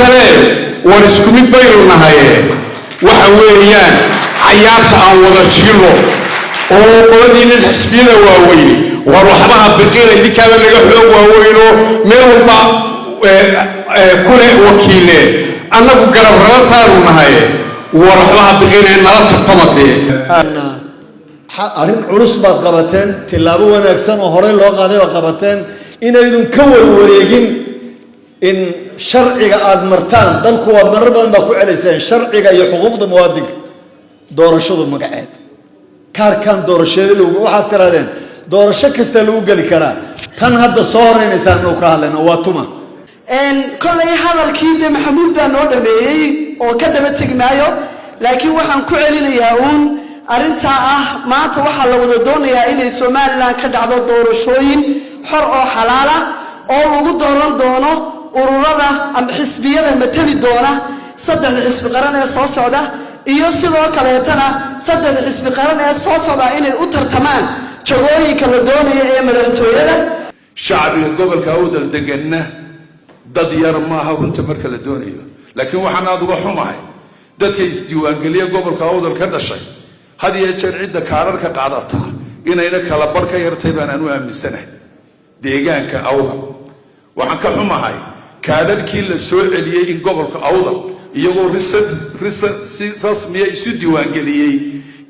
Waxaanse leeyahay, war isku mid baynu nahaye, waxa weeyaan cayaarta aan wada jiro oo qoladiinan xisbiyada waaweyne, war waxbaha biqiina, idinkaaba naga xoog waaweynoo meel walba kule wakiile, annagu garab rarataanu nahaye, war waxbaha biqiina, nala tartama dee. Arrin culus baad qabateen, tillaabo wanaagsan oo horey loo qaaday baad qabateen, inaydun ka warwareegin in sharciga aada martaan. Dalku waa marar badan baa ku celayseen sharciga iyo xuquuqda muwaadinka. Doorashadu magaceed kaarkan doorasheeda lagu, waxaad tirahdeen doorasho kasta lagu geli karaa. Tan hadda soo horeynaysaan inuu ka hadlayno waa tuma. Kollay hadalkii de Maxamuud baa noo dhameeyey oo ka daba tegi maayo, laakiin waxaan ku celinayaa uun arrintaa ah: maanta waxaa la wada doonayaa inay Somaliland ka dhacdo doorashooyin xor oo xalaala oo lagu dooran doono ururada ama xisbiyada matali doona saddexda xisbi qaran ee soo socda, iyo sidoo kaleetana saddexda xisbi qaran ee soo socda inay u tartamaan jagooyinka la doonayo ee madaxtooyada. Shacbiga gobolka Awdal deganna dad yar maaha, runta marka la doonayo. Laakiin waxaan aada uga xumahay dadka isdiiwaangeliya gobolka Awdal ka dhashay, had iyo jeer cidda kaararka qaadataa inayna kala bar ka yartay baan aan u aaminsanahay deegaanka Awdal. Waxaan ka xumahay kaadharkii la soo celiyey in gobolka Awdal, iyagoo si rasmiya isu diiwaangeliyey,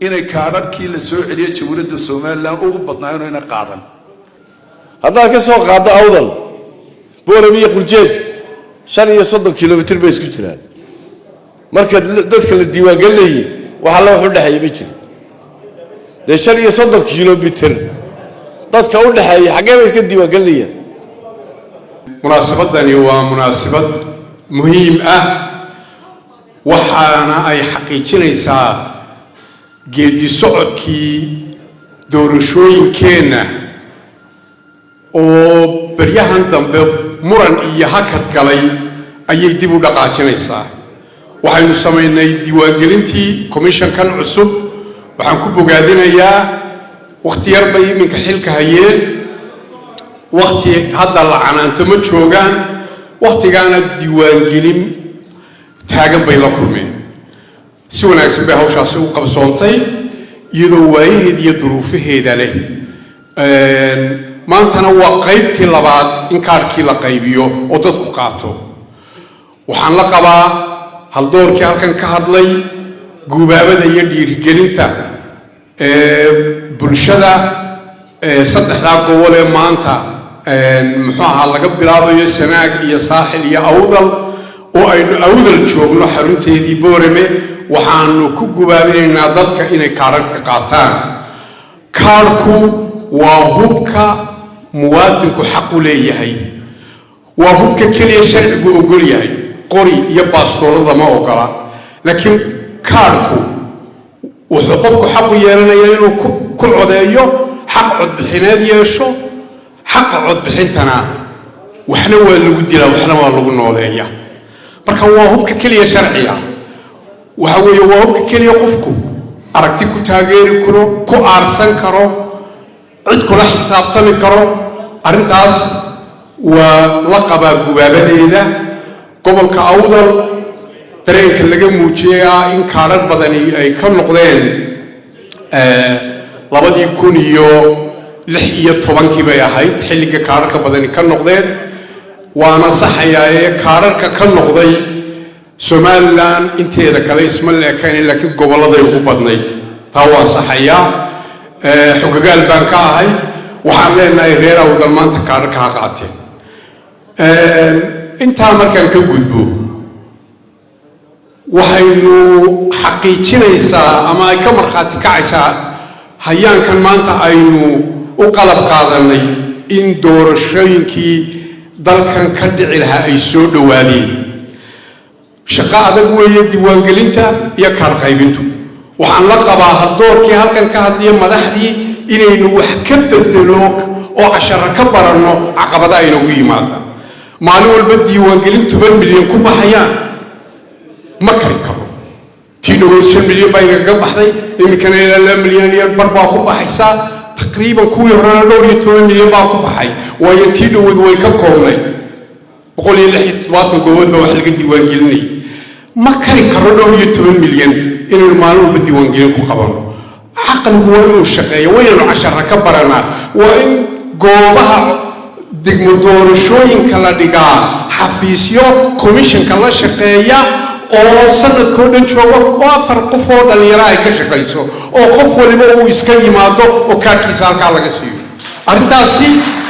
inay kaadharkii la soo celiyey Jamhuuriyadda Somaliland ugu badnaayeen ina qaadan. Haddaad ka soo qaaddo Awdal, Boorami iyo Qurjeed 35 kilomitir bay isku jiraan. Marka dadka la diiwaangelinayay, waxa la wax u dhexeeya ma jiro. Dee 35 kilomitir dadka u dhexeeya xaggee bay iska diiwaangelinayaan? Munaasabadani waa munaasabad muhiim ah, waxaana ay xaqiijinaysaa geedi socodkii doorashooyinkeenna oo beryahan dambe muran iyo hakad galay ayay dib u dhaqaajinaysaa. Waxaynu samaynay diiwaangelintii. Commissionkan cusub waxaan ku bogaadinayaa, wakhti yar bay iminka xilka hayeen, wakhti hadda la canaanto ma joogaan, wakhtigaana diiwaangelin taagan bay la kulmeen. Si wanaagsan bay hawshaasi u qabsoontay, iyadoo waayaheeda iyo duruufaheeda leh. Maantana waa qaybtii labaad in kaarhkii la qaybiyo oo dadku qaato. Waxaan la qabaa haldoorkii halkan ka hadlay guubaabada iyo dhiirigelinta bulshada saddexdaa gobol ee maanta, muxuu ahaa, laga bilaabayo Sanaag iyo Saaxil iyo Awdal, oo aynu Awdal joogno xarunteedii Boorame. Waxaanu ku gubaabinaynaa dadka inay kaadharka qaataan. Kaadhku waa hubka muwaadinku xaqu leeyahay, waa hubka keliya sharcigu ogol yahay. Qori iyo baastoolada ma ogola, laakiin kaadhku wuxuu qofku xaq u yeelanayaa inuu ku codeeyo, xaq codbixineed yeesho. Xaqa codbixintana waxna waa lagu dilaa, waxna waa lagu nooleeya. Marka waa hubka keliya sharciga, waxa weeye waa hubka keliya qofku aragti ku taageeri karo, ku aarsan karo, cid kula xisaabtami karo. Arrintaas waa la qabaa gubaabadeeda. Gobolka Awdal dareenka laga muujiyay ah in kaadhar badani ay ka noqdeen 2016-kii bay ahayd xilliga kaadharka badani ka noqdeen, waana saxayaa. Ee kaadharka ka noqday Somaliland inteeda kale isma leekayn, laakiin gobolladay ugu badnayd. Taa waan saxayaa, xogagaal baan ka ahay. Waxaan leenahay reer Awdal maanta kaadharka ha qaateen. Intaa markaan ka gudbo, waxaynu xaqiijinaysaa ama ay ka markhaati kacaysaa hayaankan maanta aynu u qalab qaadanay in doorashooyinkii dalkan ka dhici lahaa ay soo dhowaadeen. Shaqo adag weeye diiwaangelinta iyo kaar qaybintu. Waxaan la qabaa haldoorkii halkan ka hadliya, madaxdii, inaynu wax ka bedelo oo casharo ka baranno caqabada aynagu yimaada. Maalin walba diiwaangelin 10 milyan ku baxayaan ma kari karo. Tii dhaweyd 5 milyan baa igaga baxday, iminkana ilaa 2.5 milyan baa ku baxaysaa taqriiban. Kuwii horena dhowr iyo toban milyan baa ku baxay, waayo tii dhaweyd way ka koobnay 116 173 goobood baa wax laga diiwaangelinayay. Ma kari karo dhowr iyo toban milyan inaynu maalin walba diiwaangelin ku qabanno. Caqligu waa inuu shaqeeyo, waynaynu cashara ka baranaa. Waa in goobaha degmo doorashooyinka la dhigaa xafiisyo commissionka la shaqeeya oo sanadkoo dhan jooga, oo afar qof oo dhallinyaro ay ka shaqayso, oo qof waliba uu iska yimaado oo kaarkiisa halkaa laga siiyo. Arrintaasi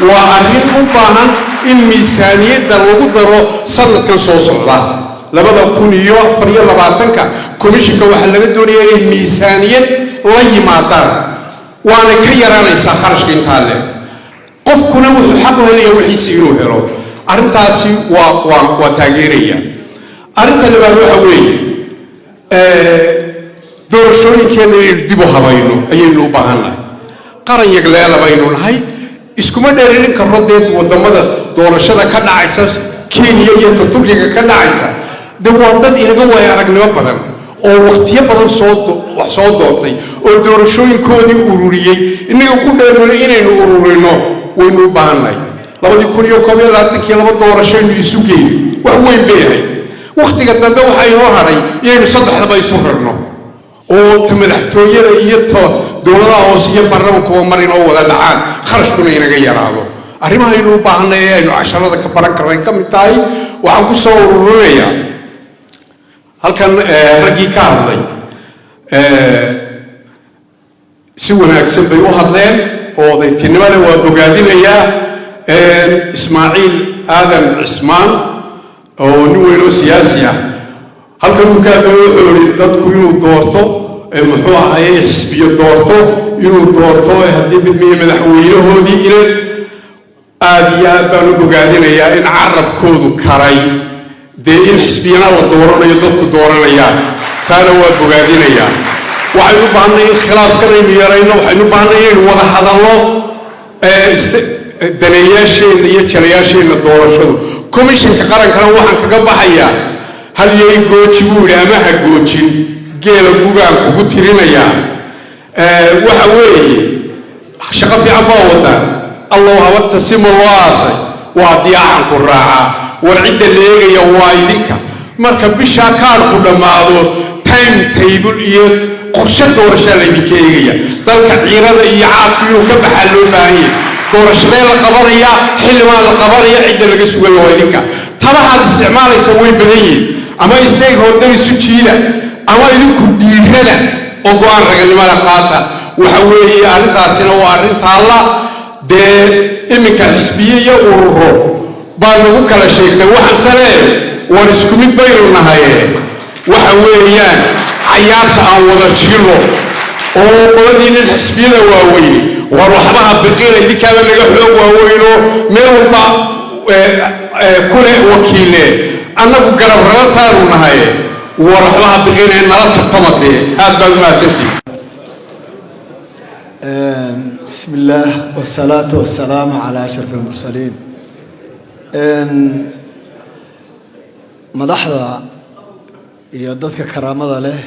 waa arrin u baahan in miisaaniyadda lagu daro sanadkan soo socda, 2024-ka. Commissionka waxaa laga doonaya inay miisaaniyad la yimaadaan, waana ka yaraanaysaa kharashka intaa leh, qofkuna wuxuu xaq u helaya wixiisi inuu helo. Arrintaasi waa taageeraya. Arrinta labaad waxa weeye, doorashooyinkeenna inaynu dib u habayno ayaynu u baahannahay. Qaran yagleela baynu nahay, iskuma dheeririn karro. Dee waddamada doorashada ka dhacaysa Kenya iyo ta Turkiga ka dhacaysa, dee waa dad inaga waaya aragnimo badan oo wakhtiyo badan soo wax soo doortay oo doorashooyinkoodii ururiyey. Innaga ku dheerino inaynu ururino waynu u baahannahay. 2021-kii laba doorashaynu isu geyno, wax weyn bay ahayd. Wakhtiga dambe waxaa inoo hadhay inaynu saddexdaba isu rarno, oo ta madaxtooyada iyo ta dowladaha hoose iyo baarlamankuba mar inoo wada dhacaan, kharashkuna inaga yaraado. Arrimahaynu u baahanay ee aynu casharada ka baran karnay ka mid tahay. Waxaan ku soo ururinayaa halkan, raggii ka hadlay si wanaagsan bay u hadleen oo odaytinimada waa bogaadinayaa. Ismaaciil Aadan Cismaan oo nin weyn oo siyaasi ah halkan uu ka hadlay, wuxuu yihi dadku inuu doorto, muxuu ahaye, xisbiyo doorto, inuu doorto haddii mid miya madaxweynahoodii ilan. Aad iyo aad baan u bogaadinayaa in carabkoodu karay dee in xisbiyana la dooranayo, dadku dooranayaan, taana waa bogaadinayaa. Waxaynu u baahnay in khilaafkan aynu yarayno. Waxaynu u baahnay inaynu wada hadallo daneeyaasheenna iyo jalayaasheenna doorashadu. Komishanka qarankana waxaan kaga baxayaa: halyay gooji buu yidhi ama ha goojin, geela gugaan kugu tirinayaa. Waxa weeye, shaqo fiican baa wadaan. Allow habarta sima loo aasay waa diyaacanku raacaa. War cidda la eegaya waa idinka. Marka bishaa kaarku dhammaado, time table iyo qorshe doorashaa laydinka eegaya. Dalka ciirada iyo caadku inuu ka baxaa loo baahan yahay. Doorashadee la qabanayaa, xildhibaan la qabanaya, cidda laga sugaya waa idinka. Tabahaad isticmaalaysa way badan yihiin: ama isteeg hordan isu jiida, ama idinku dhiirada oo go-aan raganimada qaata. Waxa weeye, arrintaasina waa arrin taalla. Dee iminka xisbiye iyo ururo baa lagu kala sheegtay. Waxaan sale war isku mid baynu nahaye. Waxa weeyaan, cayaarta aan wada jiro oo qoladii nin xisbiyada waaweyne, war waxbaha biqiila, idinkaaba naga xoog waaweynoo meel walba kule wakiile, annagu garab rarataanu nahaye. War waxbaha biqiila, nala tartama dee. Aad baad u mahadsantihi. بسم الله والصلاة والسلام على أشرف المرسلين. Madaxda iyo dadka karaamada leh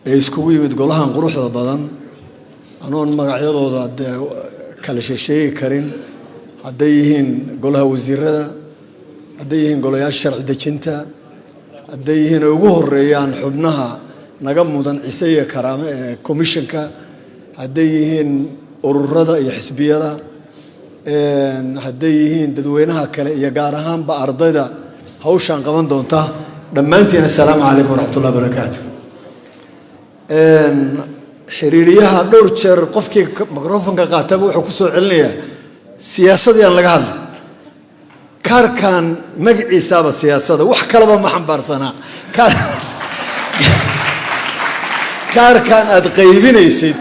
ee iskugu yimid golahan quruxda badan, anoon magacyadooda dee kala sheesheegi karin, hadday yihiin golaha wasiirada, hadday yihiin golayaasha sharci dejinta, hadday yihiin ay ugu horeeyaan xubnaha naga mudan cise iyo karaamo ee commissionka, hadday yihiin ururada iyo xisbiyada, hadday yihiin dadweynaha kale iyo gaar ahaanba ardayda hawshaan qaban doonta, dhammaantiin assalaamu calaykum waraxmatullahi barakaatu. Xiriiriyaha dhowr jeer qofkii microfonka qaataba wuxuu ku soo celinayaa siyaasadii aan laga hadlin. Kaarkan magaciisaaba siyaasada, wax kaleba ma xambaarsanaa. Kaarkan aad qaybinaysid,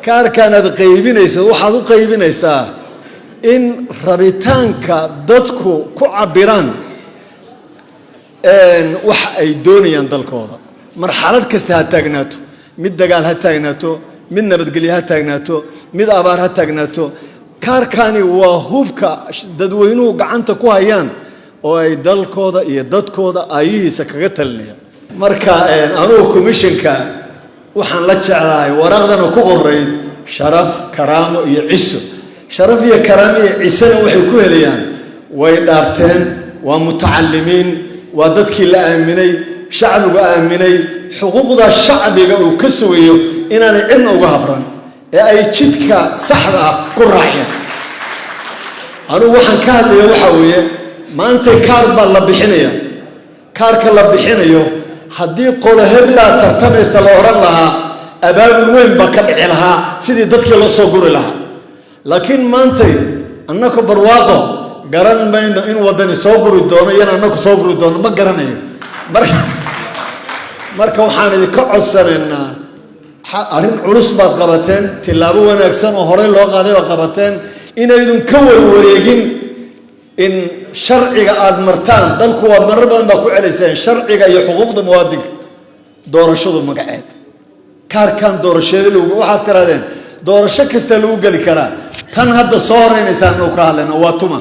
kaarkan aad qaybinaysid, waxaad u qaybinaysaa in rabitaanka dadku ku cabiraan waxa ay doonayaan dalkooda. Marxalad kasta ha taagnaato, mid dagaal ha taagnaato, mid nabadgelyo ha taagnaato, mid abaar ha taagnaato, kaarkani waa hubka dadweynuhu gacanta ku hayaan oo ay dalkooda iyo dadkooda aayihiisa kaga talinayaan. Marka anugu commissionka waxaan la jeclahay waraaqdana ku qorayd sharaf, karaamo iyo ciso. Sharaf iyo karaamo iyo cisena waxay ku helayaan way dhaarteen. Waa mutacalimiin, waa dadkii la aaminay, shacbigu aaminay. Xuquuqda shacbiga uu ka sugayo inaanay cidna uga habran ee ay jidka saxda ah ku raaceen. Anugu waxaan ka hadlaya waxaa weeye, maanta kaar baa la bixinaya. Kaarka la bixinayo, haddii qolo heblaa tartamaysa la odhan lahaa, abaabul weyn baa ka dhici lahaa sidii dadkii loo soo guri lahaa. Laakiin maantay annaka Barwaaqo garan mayno in Waddani soo guri doono iyana annaku soo guri doono, ma garanayo. Marka waxaan idinka codsanaynaa, arrin culus baad qabateen, tillaabo wanaagsan oo horey loo qaaday baad qabateen, inaydun ka warwareegin, in sharciga aada martaan. Dalku waa marar badan baa ku celayseen sharciga iyo xuquuqda muwaadinka. Doorashadu magaceed kaarkan doorasheeda lagu, waxaad tirahdeen doorasho kasta lagu geli karaa. Tan hadda soo horeynaysaan anu ka hadlayna waa tuma.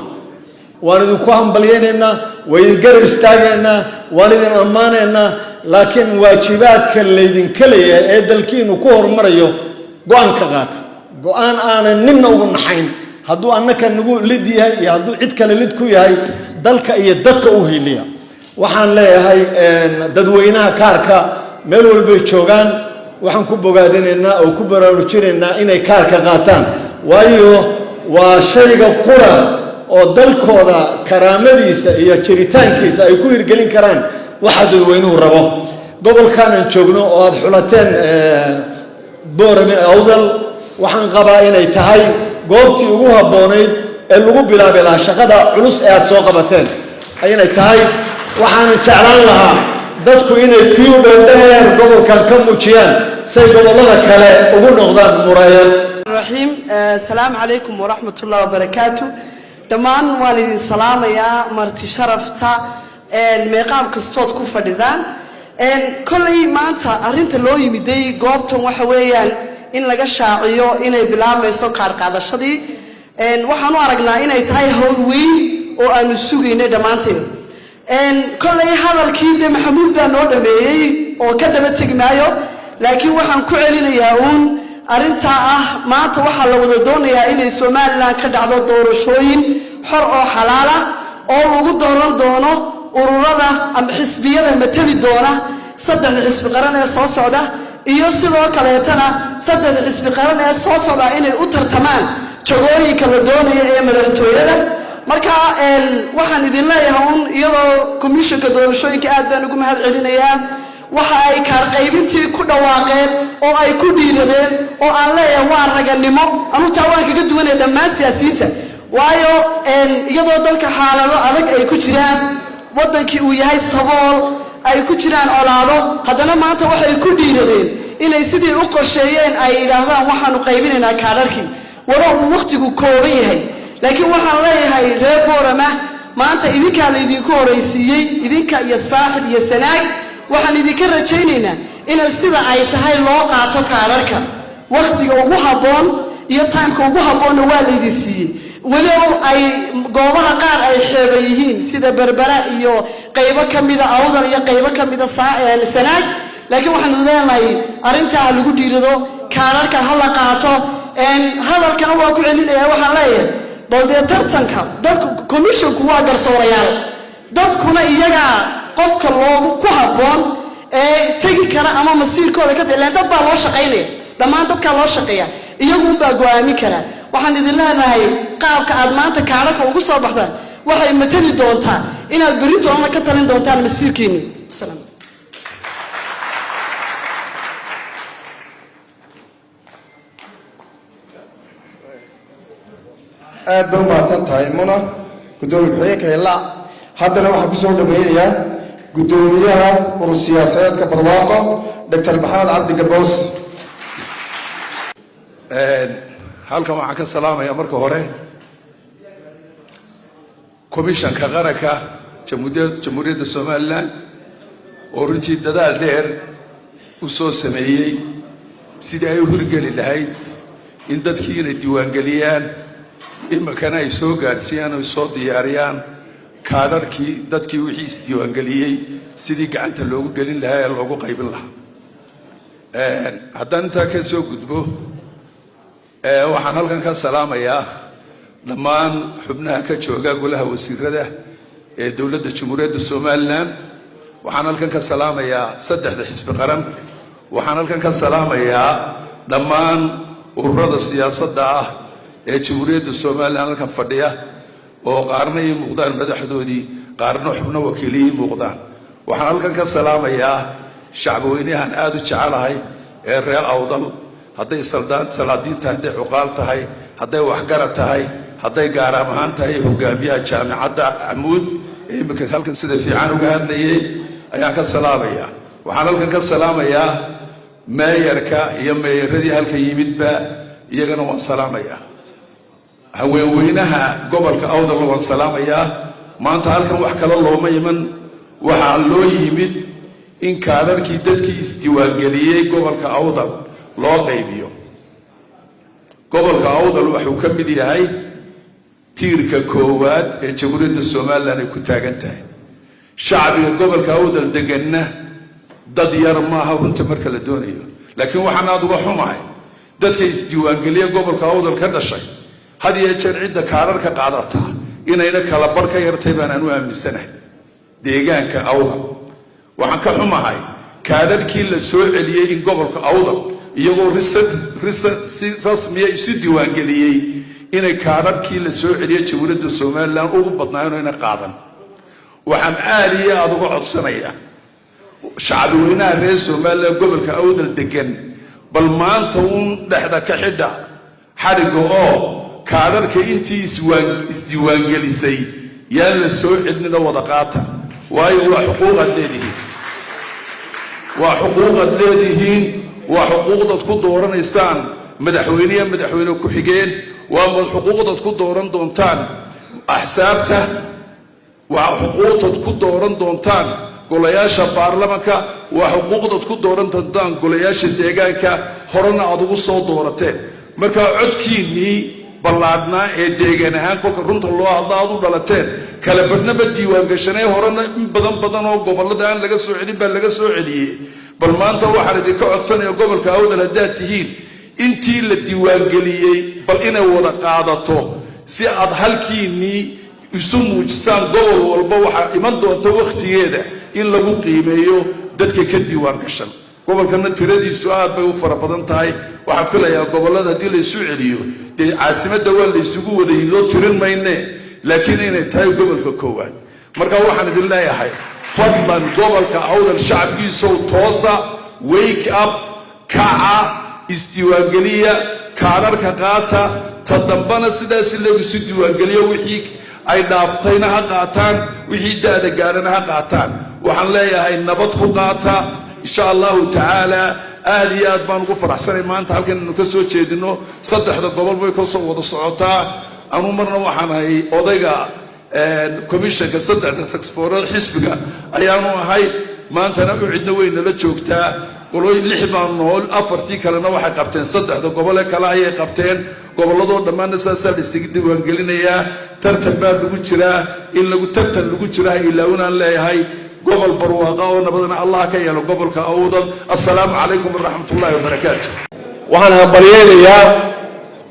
Waan idinku hambalyaynaynaa, waa idin garab istaagaynaa, waan idin ammaanaynaa, laakiin waajibaadka laydinka leeyahay ee dalkiinu ku horumarayo go-aan ka qaata, go-aan aanan ninna ugu naxayn, hadduu annaka nagu lid yahay iyo hadduu cid kale lid ku yahay. Dalka iyo dadka u hiiliya. Waxaan leeyahay dadweynaha kaarka meel walbay joogaan, waxaan ku bogaadinaynaa oo ku baraarujinaynaa inay kaarka qaataan, waayo waa shayga qura oo dalkooda karaamadiisa iyo jiritaankiisa ay ku hirgelin karaan waxa dadweynuhu rabo. Gobolkaanaan joogno oo aada xulateen, Boorame, Awdal, waxaan qabaa inay tahay goobtii ugu habboonayd ee lagu bilaabi lahaa shaqada culus ee aada soo qabateen inay tahay. Waxaanan jeclaan lahaa dadku inay queue dheer gobolkan ka muujiyaan, say gobollada kale ugu noqdaan muraayad. Raxiim. Asalaamu calaykum waraxmat ullahi wabarakaatu. Dhammaan waan idin salaamayaa, marti sharafta, meeqaam kastood ku fadhidaan. Kolley maanta arrinta loo yimiday goobtan waxa weeyaan in laga shaaciyo inay bilaabmayso kaar qaadashadii. Waxaan u aragnaa inay tahay hawl weyn oo aanu sugaynay dhammaanteen. Kolley hadalkii de Maxamuud baa noo dhameeyey oo ka daba tegi maayo, laakiin waxaan ku celinayaa uun arrintaa ah, maanta waxaa la wada doonayaa inay Somaliland ka dhacdo doorashooyin xor oo xalaala oo lagu dooran doono ururada ama xisbiyada matali doona saddexda xisbi qaran ee soo socda, iyo sidoo kaleetana saddexda xisbi qaran ee soo socda inay u tartamaan jagooyinka la doonaya ee madaxtooyada. Marka waxaan idin leeyahay un, iyadoo komishanka doorashooyinka aad baan ugu mahad celinayaa, waxa ay kaar qaybintii ku dhawaaqeen oo ay ku dhiiradeen oo aan leeyahay waa raganimo. Anuu taa waan kaga duwanaya dhammaan siyaasiyiinta, waayo iyadoo dalka xaalado adag ay ku jiraan, waddankii uu yahay sabool, ay ku jiraan colaado, haddana maanta waxay ku dhiiradeen inay sidii u qorsheeyeen ay yidhaahdaan waxaanu qaybinaynaa kaadharkii, walow uu wakhtigu kooban yahay. Laakiin waxaan leeyahay reer Boorama, maanta idinkaa laydinku horaysiiyey, idinka iyo Saaxil iyo Sanaag. Waxaan idinka rajaynaynaa in sida ay tahay loo qaato kaadharka. Wakhtiga ugu habboon iyo timeka ugu habboonna waa laydin siiyey, weliba ay goobaha qaar ay xeeba yihiin, sida Berbera iyo qaybo ka mida Awdal iyo qaybo ka mida Sanaag. Laakiin waxaanu leenahay arrintaa ha lagu dhiirado, kaadharka ha la qaato. Hadalkana waa ku celinaya. Waxaan leeyahay, bal dee tartanka dadku, commissionku waa garsoorayaal, dadkuna iyagaa qofka loogu ku habboon ee tegi kara ama masiirkooda ka ilaan dad baa loo shaqaynaya, dhammaan dadkaa loo shaqeeya, iyagunbaa go-aamin kara. Waxaan idin leenahay, qaabka aad maanta kaadhaka ugu soo baxdaan waxay matali doontaa inaad beritoolana ka talin doontaan masiirkiinni. Asalaam. Aad ba umahadsan tahay Muna, guddoomiye ku-xigeenka Hillaac. Haddana waxaan kusoo dhaweynayaa guddoomiyaha urur siyaasadeedka Barwaaqo, Doctor Maxamed Cabdi Gaboos. Halkan waxaan ka salaamayaa marka hore komishanka qaranka Jamhuuriyadda Somaliland oo runtii dadaal dheer u soo sameeyey sidii ay u hirgeli lahayd in dadkii inay diiwaangeliyaan, iminkana ay soo gaadhsiiyaan oy soo diyaariyaan kaadharkii dadkii wixii isdiiwaangeliyey, sidii gacanta loogu gelin lahaa ee loogu qaybin lahaa. Haddaan intaa ka soo gudbo, waxaan halkan ka salaamayaa dhammaan xubnaha ka jooga golaha wasiirada. ee dowladda Jamhuuriyadda Somaliland. Waxaan halkan ka salaamayaa saddexda xisbi qaran. Waxaan halkan ka salaamayaa dhammaan ururada siyaasadda ah ee Jamhuuriyadda Somaliland halkan fadhiya, oo qaarna ii muuqdaan madaxdoodii, qaarna xubno wakiilihii muuqdaan. Waxaan halkan ka salaamayaa shacbweynahan aada u jecelahay ee reer Awdal, hadday salaadiin tahay, hadday cuqaal tahay, hadday waxgarad tahay, hadday gaaraam ahaan tahay hogaamiyaha Jaamicadda Camuud ee iminka halkan sida fiican uga hadlayay ayaan ka salaamayaa. Waxaan halkan ka salaamayaa meeyarka iyo meeyaradii halkan yimidba, iyagana waan salaamayaa. Haweenweynaha gobolka Awdalna waan salaamayaa. Maanta halkan wax kale looma iman, waxaa loo yimid in kaadharkii dadkii isdiiwaangeliyey gobolka Awdal loo qaybiyo. Gobolka Awdal wuxuu ka mid yahay tiirka koowaad ee Jamhuuriyadda Somaliland ay ku taagan tahay. Shacbiga gobolka Awdal deganna dad yar maaha, runta marka la doonayo. Laakiin waxaan aada uga xumahay dadka isdiiwaangeliya gobolka Awdal ka dhashay had iyo jeer cidda kaadharka qaadataa inayna kala bar ka yartay baan anu aaminsanahay deegaanka Awdal. Waxaan ka xumahay kaadharkii la soo celiyey in gobolka Awdal, iyagoo si rasmiya isu diiwaangeliyey, inay kaadharkii la soo celiyey Jamhuuriyadda Somaliland ugu badnaayeen inay qaadan. Waxaan aada iyo aada uga codsanayaa shacbi weynaha reer Somaliland gobolka Awdal degan, bal maanta uun dhexda ka xidha xadhigga oo kaadharka intii isdiiwaangelisay yaan la soo celinina, wada qaata. Waayo, waa xuquuqaad leedihiin, waa xuquuqaad leedihiin, waa xuquuqdaad ku dooranaysaan madaxweyneya, madaxweyne ku-xigeen, waa xuquuqdaad ku dooran doontaan axsaabta, waa xuquuqdaad ku dooran doontaan golayaasha baarlamanka, waa xuquuqdaad ku dooran doontaan golayaasha deegaanka, horena aad ugu soo doorateen. Markaa codkiinnii ballaadhnaa ee deegaan ahaan, kolka runta loo hadla, aad u dhalateen, kala badhnaba diiwaangashanay, horena in badan badan oo gobollada aan laga soo celin baa laga soo celiyey. Bal maanta waxaan idinka codsanaya, gobolka Awdal haddaad tihiin, intii la diiwaangeliyey bal inay wada qaadato si aad halkiinnii isu muujisaan. Gobol walba waxaa iman doonta wakhtigeeda in lagu qiimeeyo dadka ka diiwaan gashan. Gobolkana tiradiisu aad bay u fara badan tahay. Waxaan filayaa gobollada haddii la isu celiyo, dee caasimadda waa la isugu waday, loo tirin mayne, laakiin inay tahay gobolka koowaad. Marka waxaan idin leeyahay, fadlan, gobolka Awdal shacabkiisow, toosa, wake up, kaca, isdiiwaangeliya, kaadharka qaata. Ta dambana sidaas lagu isu diiwaangeliyo. Wixii ay dhaaftayna ha qaataan, wixii da-da gaadhana ha qaataan. Waxaan leeyahay, nabad ku qaata, insha Allahu tacaala. Aad iyo aad baan ugu faraxsanay maanta halkan aynu ka soo jeedino. Saddexda gobol bay kasoo wada socotaa. Anuu marna waxaan ahay odayga commissionka saddexda task force-ada xisbiga ayaanu ahay. Maantana UCIDna way nala joogtaa. Qolooyin lix baa nool, afartii kalena waxay qabteen saddexda gobol ee kale ayay qabteen. Gobolladoo dhammaanna saasaa la isaga diiwaangelinayaa. Tartan baa lagu jiraa, in lagu tartan lagu jiraa ilaa unaan leeyahay. Gobol barwaaqa oo nabadana Allah ka yeelo gobolka Awdal. Assalaamu calaykum waraxmat ullahi wabarakaatu. Waxaan hambalyeynayaa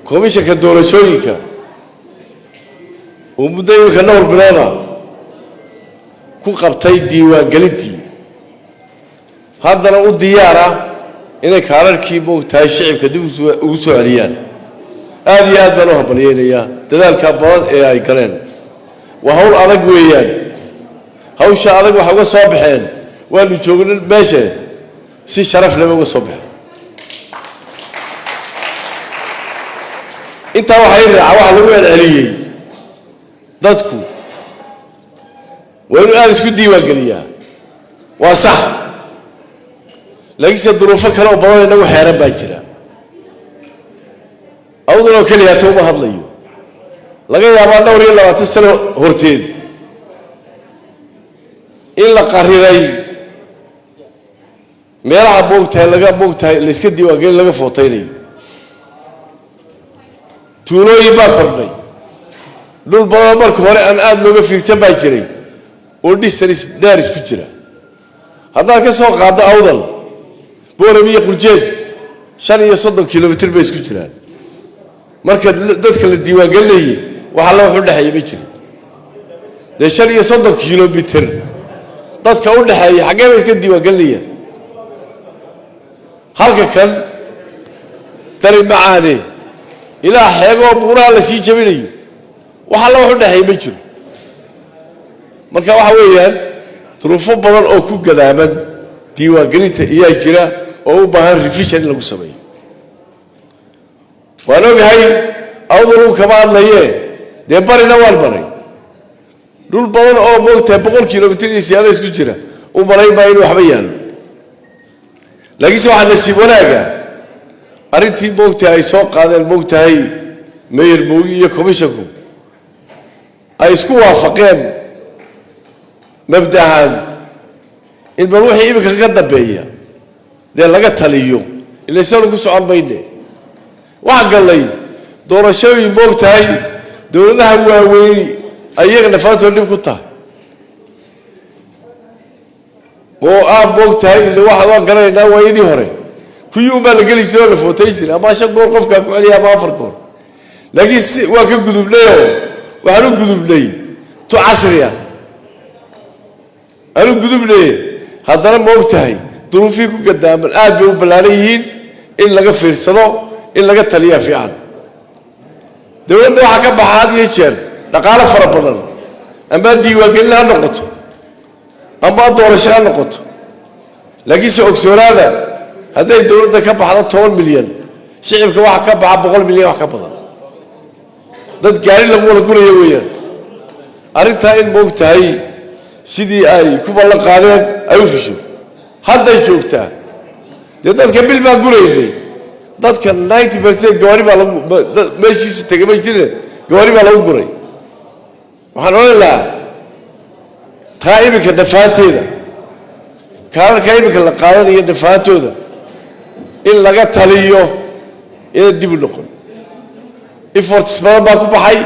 komishanka doorashooyinka oo muddo iminka dhowr bilooda ku qabtay diiwaangelintii, haddana u diyaara inay kaararkii, moogtahay, shicibka dib ugu soo celiyaan. Aada iyo aad baan u hambalyeynayaa dadaalka badan ee ay galeen. Waa hawl adag weeyaan. Hawsha adag waxay uga soo baxeen, waanu joognin meesha, si sharaf leba uga soo baxeen. Intaa waxay raaca, waxa lagu celceliyey, dadku waa inuu aada isku diiwaangeliyaa, waa sax, laakiinse duruufo kale oo badan inagu xeeran baa jira. Awdal oo keliya hata uma hadlayo. Laga yaabaa dhowr iyo labaatan sano horteed in la qariray meelaha, moogtahay, laga, moogtahay, layska diiwaangelin, laga footaynayo. Tuulooyin baa kordhay, dhul badan marka hore aan aada looga fiirsan baa jiray oo distance dheer isku jira. Haddaad ka soo qaaddo Awdal, Boorami iyo Qurjeed 35 kilomitr bay isku jiraan. Marka dadka la diiwaangelinayay, wax alla wax u dhexeeya ma jiro. Dee 35 kilomitir dadka u dhexeeya xaggee bay iska diiwaangelinayaan? Halka kan Dari Macaane ilaa xeegoo buuraha la sii jabinayo, wax alla wax u dhexeeya ma jiro. Marka waxa weeyaan duruufo badan oo ku gadaaman diiwaangelinta iyaa jira oo u baahan revision in lagu sameeyo. Waan ogahay, Awdal kama hadlaye, dee barina waan maray, dhul badan oo moogtahay 100 kilomitir iyo siyaada isku jira u malayn baa inuu waxba yaallo. Laakiinse waxaa nasiib wanaaga arrintii moogtahay ay soo qaadeen, moogtahay, mayor Moogi iyo commissionku ay isku waafaqeen mabdahan in bal wixii iminka ka dambeeya dee laga taliyo. Ila isanu ku socon mayne. Waxaa gallay doorashooyin, moogtahay, dowladaha waaweyni ayaga nafaantoo dhib ku tahay oo ah, moogtahay, ila waxa waan garanaynaa waayadii hore kuwii unbaa la geli jiray oo la footay jiray, ama shan goor qofkaa ku celiya ama afar goor. Laakiin si waan ka gudubnayoo waxaan u gudubnay tu casriya aan u gudubnay. Haddana ma og tahay duruufihii ku gadaaman aad bay u ballaaran yihiin, in laga fiirsado, in laga taliyaa fiican. Dowladda waxaa ka baxa had iyo jeer dhaqaalo fara badan, ama diiwaangelin ha noqoto ama doorasho ha noqoto. Laakiinse ogsoonaada, hadday dowladda ka baxdo 10 milyan, shicibka waxaa ka baxa 100 milyan, wax ka badan. Dad gaari lagu wada guraya weeyaan. Arrintaa in moog tahay sidii ay ku ballan qaadeen ay u fusho. Hadday joogtaa dee dadka bil baan guraynay. Dadka 90% gawaari baa lagu meeshiisa tegay may jirine, gawaari baa lagu guray. Waxaan odhan lahaa taa iminka dhafaanteeda, kaararka iminka la qaadanayo dhafaantooda in laga taliyo, inay dib u noqon. Efforts badan baa ku baxay.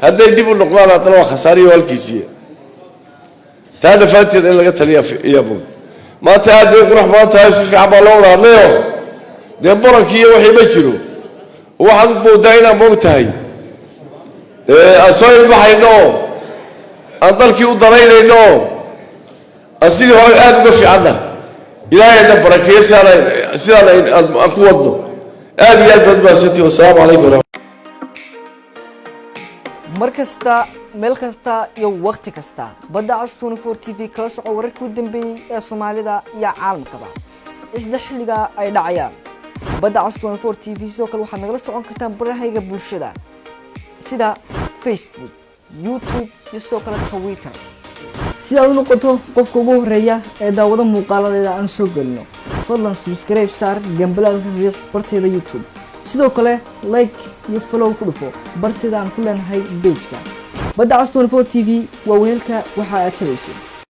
Hadday dib u noqdaan haddana waa khasaariyo halkiisiiya. Taa dhafaanteeda in laga taliya iyaa mudan. Maanta aad bay u qurux badan tahay, si fiican baa loo wada hadlayoo dee barankii iyo wixii ma jiro. Waxaad u moodaa inaan moog tahay aan soo ilbaxayno oo aan dalkii u danaynayno oo aan sidii hore aada uga fiicanna. Ilaahayna barakeeyo sidaan aan ku wadno. Aad iyo aad baad mahadsantihi. Wasalaamu calaykum waraxmat. Mar kasta, meel kasta iyo wakhti kasta, Badda Cas 24 TV kala soco wararkii u dambeeyey ee Soomaalida iyo caalamkaba isla xilliga ay dhacayaan. Badda Cas 24 TV sidoo kale waxaad nagala socon kartaan barahayga bulshada sida Facebook, YouTube iyo sidoo kale Twitter, si aad u noqoto qofka ugu horeeya ee daawado muuqaaladeeda aan soo gelino. Fadlan subscribe saar, gambaleelka riix barteeda YouTube. Sidoo kale like iyo follow ku dhufo barteeda aan ku leenahay page-ka Badda Cas 24 TV. Waa weelka waxa aad tabayso.